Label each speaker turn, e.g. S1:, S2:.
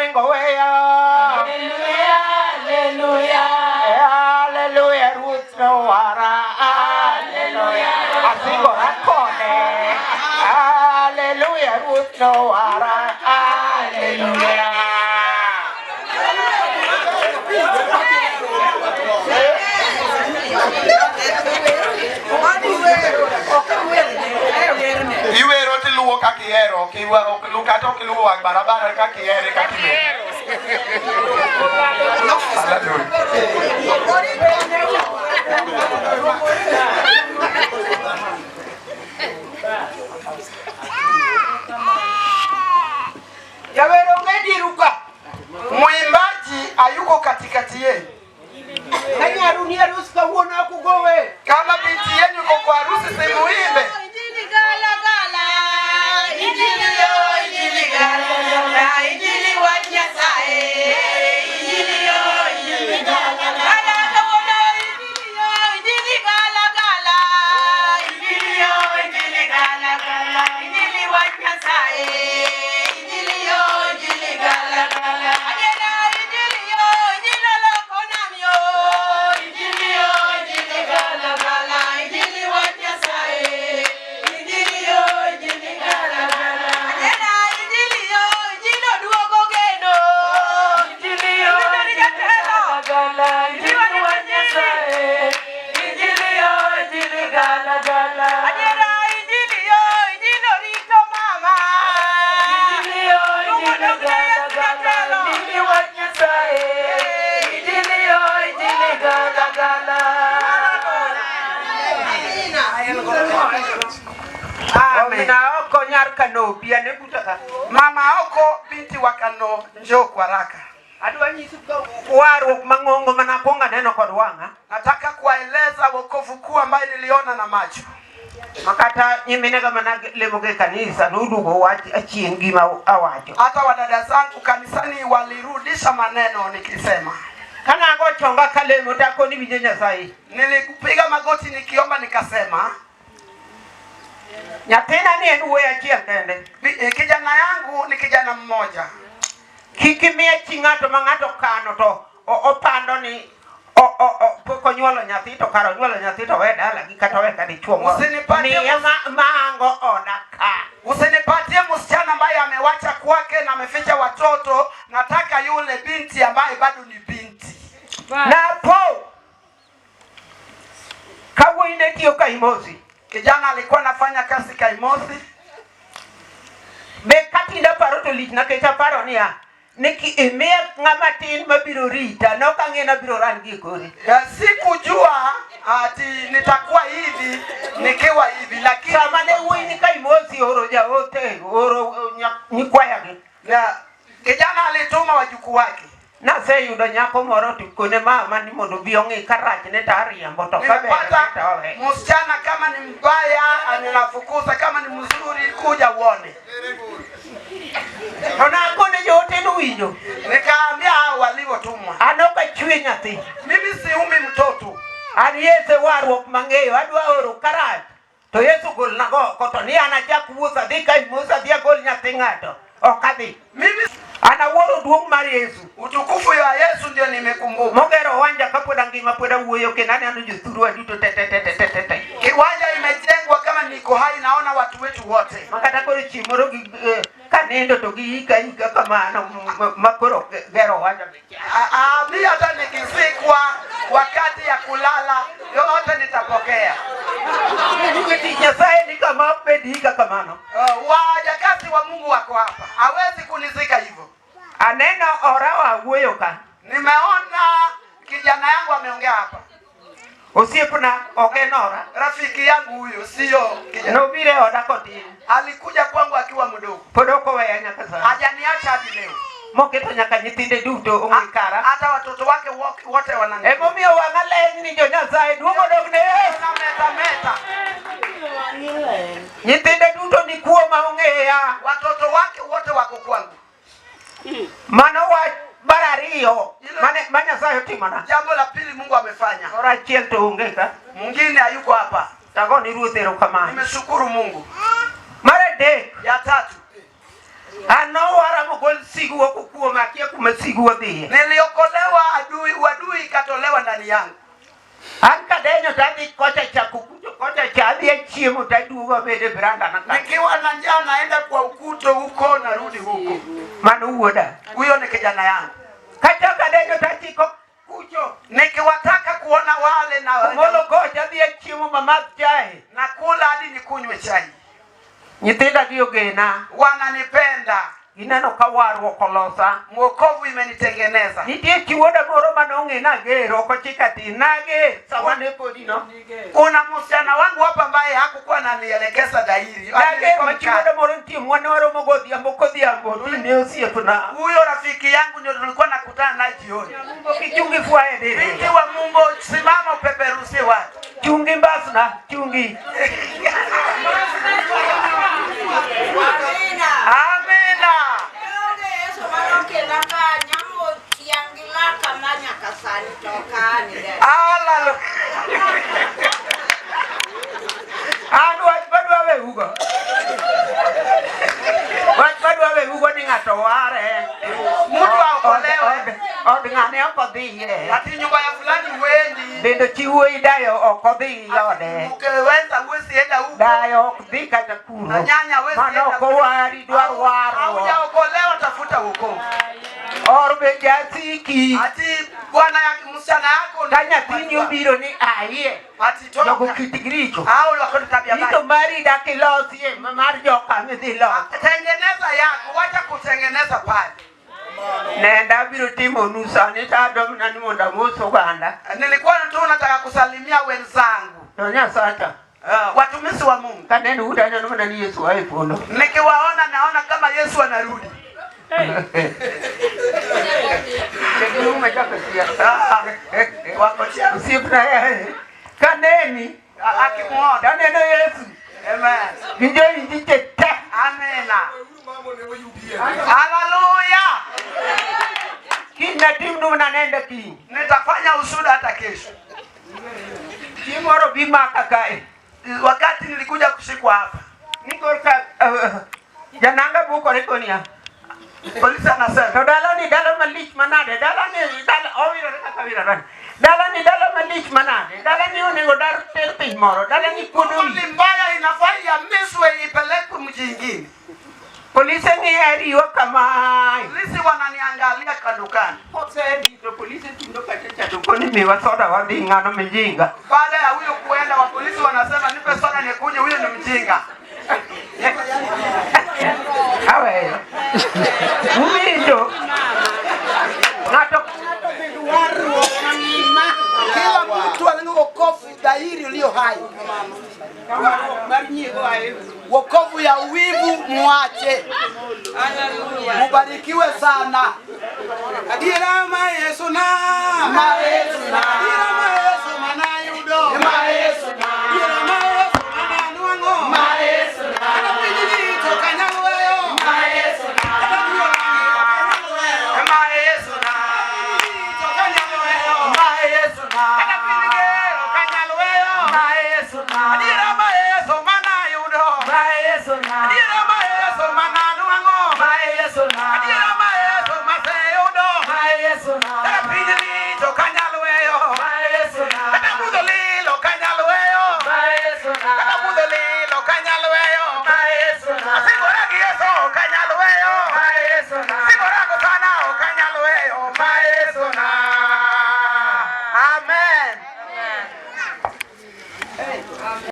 S1: noringo weya.
S2: Haleluya, haleluya.
S1: Haleluya, Ruoth nowara. Haleluya, asingora kode. Haleluya, Ruoth nowara. Haleluya.
S3: Iwero tiluwo kaka ihero, ok ok lu kata ok iluwo wang' barabara kaka ihere kaka iluwo. Hallelujah.
S1: Jawer onge diru ka.
S3: Mwimbaji hayuko katikati yenu.
S1: Ka nyaru ni arus kawuono ok ugowe.
S3: Kama binti yenu iko kwa harusi, simuimbe.
S2: Injili gala gala, injili yo, injili gala gala, injili wach Nyasaye, injili yo, injili gala gala, kawuono injili yo, injili gala gala, injili yo, injili gala gala, injili wach Nyasaye, injili yo, injili gala gala, adiera injili yo, injili oloko nam yo, injili yo, injili gala gala, injili wach Nyasaye. Injili yo, injili gala gala. Adiera injili yo, injili oduogo geno. Injili yo, injili gala gala, injili wach Nyasaye. Injili yo, injili gala gala. Adiera injili yo, injili orito mama. Injili yo, injili gala gala, injili wach Nyasaye. Injili yo, injili gala gala.
S3: Amen.
S1: Omina oko nyar Kanobi ane buta ka.
S3: Mama Oko binti wa Kano, njoo kwa haraka.
S1: Adwa nyisu ka warruok mang'ongo mana akwongo aneno kod wang'a.
S3: Nataka kuwaeleza wokovu kuu ambaye niliona na macho.
S1: Makata nyiminega mana lemogo e kanisa noduogo wach achien gima awacho.
S3: Hata wadada zangu kanisani walirudisha maneno nikisema,
S1: Kanago chonga kalemo takoni winjo Nyasaye.
S3: nilikupiga magoti nikiomba nikasema,
S1: Nyathina ni en wuoyi achiel kende.
S3: Kijana yangu ni kijana mmoja,
S1: Kik imiya chi ng'ato ma ng'ato kano to opando ni pok onyuolo nyathi to kar onyuolo nyathi to we dalagi kata we ka dichuo moro.
S3: Usinipatie
S1: Miya ma ango oda ka.
S3: Usinipatie msichana ambaye amewacha kwake na ameficha watoto. Nataka yule binti ambaye bado ni binti.
S1: Napo ka wuoyi ne tiyo Kaimosi
S3: Kijana alikuwa anafanya kazi Kaimosi.
S1: Be katinda paro to lich nikech aparo niya ni imiya ng'ama tin mabiro rita nok ang'e nabiro ran gi e kore.
S3: Sikujua ati nitakuwa hivi nikiwa hivi, lakini
S1: Sama ne wuoyi ni Kaimosi oro jaote oro nyikwayagi
S3: ya, kijana alituma wajukuu wake.
S1: Naseyudo nyako moro to kone mama ni mondo obi ong'i ka rachne to ariembo to ka berne
S3: Nimepata
S1: to awe.
S3: msichana, kama ni mbaya ninafukuza, kama ni mzuri kuja uone.
S1: To nakone joote nowinjo.
S3: Nikaambia hao waliotumwa,
S1: An ok achwe nyathi.
S3: mimi siumi mtoto,
S1: An Yesu e warruok mang'eyo adwa oro karach to Yesu golna go oko to ni an achak wuoth adhi Kaimosi adhi agol nyathi ng'ato ok adhi.
S3: mimi
S1: An awuoro duong' mar Yesu.
S3: utukufu wa Yesu ndio nimekumbuka.
S1: Mogero wanja kapod angima pod awuoyo kendo aneno jothurwa duto te te te te te te te.
S3: Kiwanja imejengwa kama niko hai, naona watu wetu wote.
S1: Makata koro chieng' moro gi kanindo to giika ika kamano ma koro gero wanja be kia.
S3: Mi hata nikizikwa wakati ya kulala yote nitapokea.
S1: Tich Nyasaye ni kama bed ika kamano.
S3: Wajakazi wa Mungu wako hapa, hawezi kunizika hivyo.
S1: Aneno orawa wuoyo ka.
S3: Nimeona kijana yangu ameongea hapa,
S1: Osiepna ok en ora.
S3: rafiki yangu huyu, sio kijana.
S1: Nobiro e oda kotin.
S3: Alikuja kwangu akiwa mdogo,
S1: Pod ok oweya nyaka sani.
S3: hajaniacha hadi leo.
S1: Moketo nyaka nyithinde duto ong'e kara.
S3: Hata watoto wake wote wanani.
S1: Emomiyo wang'a leny ni jo Nyasaye duong' odog ne Yesu.
S3: Na meta meta.
S1: Nyithinde duto ni kuoma ong'eya.
S3: Watoto wake wote wako kwangu.
S1: Mano wach mar ariyo mane ma Nyasaye otimona.
S3: Jambo la pili Mungu amefanya.
S1: Moro achiel to onge ka.
S3: Mwingine hayuko hapa.
S1: Tago ni Ruoth erokamano.
S3: Nimeshukuru Mungu.
S1: Mar adek,
S3: Ya tatu,
S1: An nowara mogol sigu oko kuoma akia kuma sigu odhiye.
S3: Niliokolewa adui, uadui ikatolewa ndani yangu.
S1: An kadenyo to adhi kocha cha kukucho kocha cha adhi achiemo to aduogo abedo e branda na kanyo.
S3: Nikiwa na njaa naenda kwa ukuto huko, narudi huko.
S1: Mano wuoda.
S3: Huyo ni kijana yangu.
S1: Kata kadenyo to achiko kucho.
S3: Nikiwataka kuona wale na
S1: Omolo kocha adhi achiemo mamadh chae.
S3: nakula hadi nikunywe chai.
S1: Nyithinda gi ogena.
S3: Wananipenda,
S1: Gineno ka warruok olosa.
S3: mwokovu imenitengeneza.
S1: Nitie chi wuoda moro manong'e nager ok ochika ti nager sama ne podi no.
S3: Kuna msichana wangu hapa ambaye hakukuwa ananielekeza dhahiri.
S1: Nager
S3: Alikuwa
S1: ma chi
S3: mkali.
S1: wuoda moro nitie mwane waromo godhiambo kodhiambo ti ne osiepna.
S3: Huyo rafiki yangu ndio tulikuwa nakutana naye jioni.
S1: Kichungi fwaye
S3: Binti
S1: dire.
S3: wa Mungu, simama upeperusie watu.
S1: Chungi mbasna chungi.
S3: Amina.
S2: Onge Yesu manokela ka nyamo tiang' gi laka ma nyaka sani to ok an de.
S3: Haleluya.
S1: An wach madwa weugo. Wach madwa weugo ni ng'ato ware.
S3: Mtu aokolewe.
S1: Od ng'ane ok odhiye.
S3: Ati nyumba ya fulani huendi.
S1: Bende chi wuoyi dayo ok odhi ode.
S3: Ukiweza huwezi enda huko.
S1: Dayo ok dhi kata kuro.
S3: Na nyanya huwezi
S1: Mano
S3: enda
S1: ok owari dwar warruok.
S3: Haujaokolewa, tafuta wokovu.
S1: Or be jasiki.
S3: Ati bwana ya msichana yako
S1: Ka nyathini obiro ni aiye.
S3: ati
S1: Jogo
S3: toka.
S1: kitgi richo.
S3: Hao wako na tabia
S1: Ito
S3: mbaya.
S1: mari dak ilosie ma mar joka midhi los.
S3: Tengeneza yako, wacha kutengeneza pale.
S1: Nenda abiro timonu sani to adomna ni mondo amos oganda.
S3: Nilikuwa tu nataka kusalimia wenzangu,
S1: To Nyasacha,
S3: watumishi wa Mungu.
S1: kaneno uta aneno mana ni Yesu oa e polo.
S3: Nikiwaona naona kama Yesu anarudi.
S1: Kiume chako sia.
S3: Ah, wako chia.
S1: Osiepna eh, kaneni
S3: Akimuona.
S1: taneno Yesu
S3: Amen.
S1: gi joinji te.
S3: Amina. Haleluya.
S1: Kiny natimnu mana nenda kiny.
S3: Nitafanya ushuhuda hata kesho.
S1: Chieng' moro bi maka kae.
S3: Wakati nilikuja kushikwa hapa,
S1: Ni korka jananga bukore konia.
S3: polisi anasema
S1: To dalani dala malich manade, dalani dala owirore kaka wirore. Dalani dala malich manade, dalani onego dar ter piny moro, dalani kuodo
S3: ni
S1: wich.
S3: mbaya, inafaa ihamishwe ipelekwe mji ingine.
S1: Polise ng'iya riwa kamae.
S3: Polisi wananiangalia kando kando.
S1: Kosedhi to polise tundo kacha cha to koni miwa soda wadhi ng'ano mijinga.
S3: Baada ya huyo kuenda, wa polisi wanasema nipe soda nikunywe, huyo ni mjinga.
S1: Aweyo. Uwinjo. Ng'ato ka ng'ato bed warruok mangima.
S4: Kila mtu alenge wokovu dhahiri ulio hai.
S1: Mar nyiego ae.
S4: Wokovu ya uwivu muache. Mubarikiwe sana.
S5: Adiera ma Yesu na.
S4: Ma Yesu na.
S5: Adiera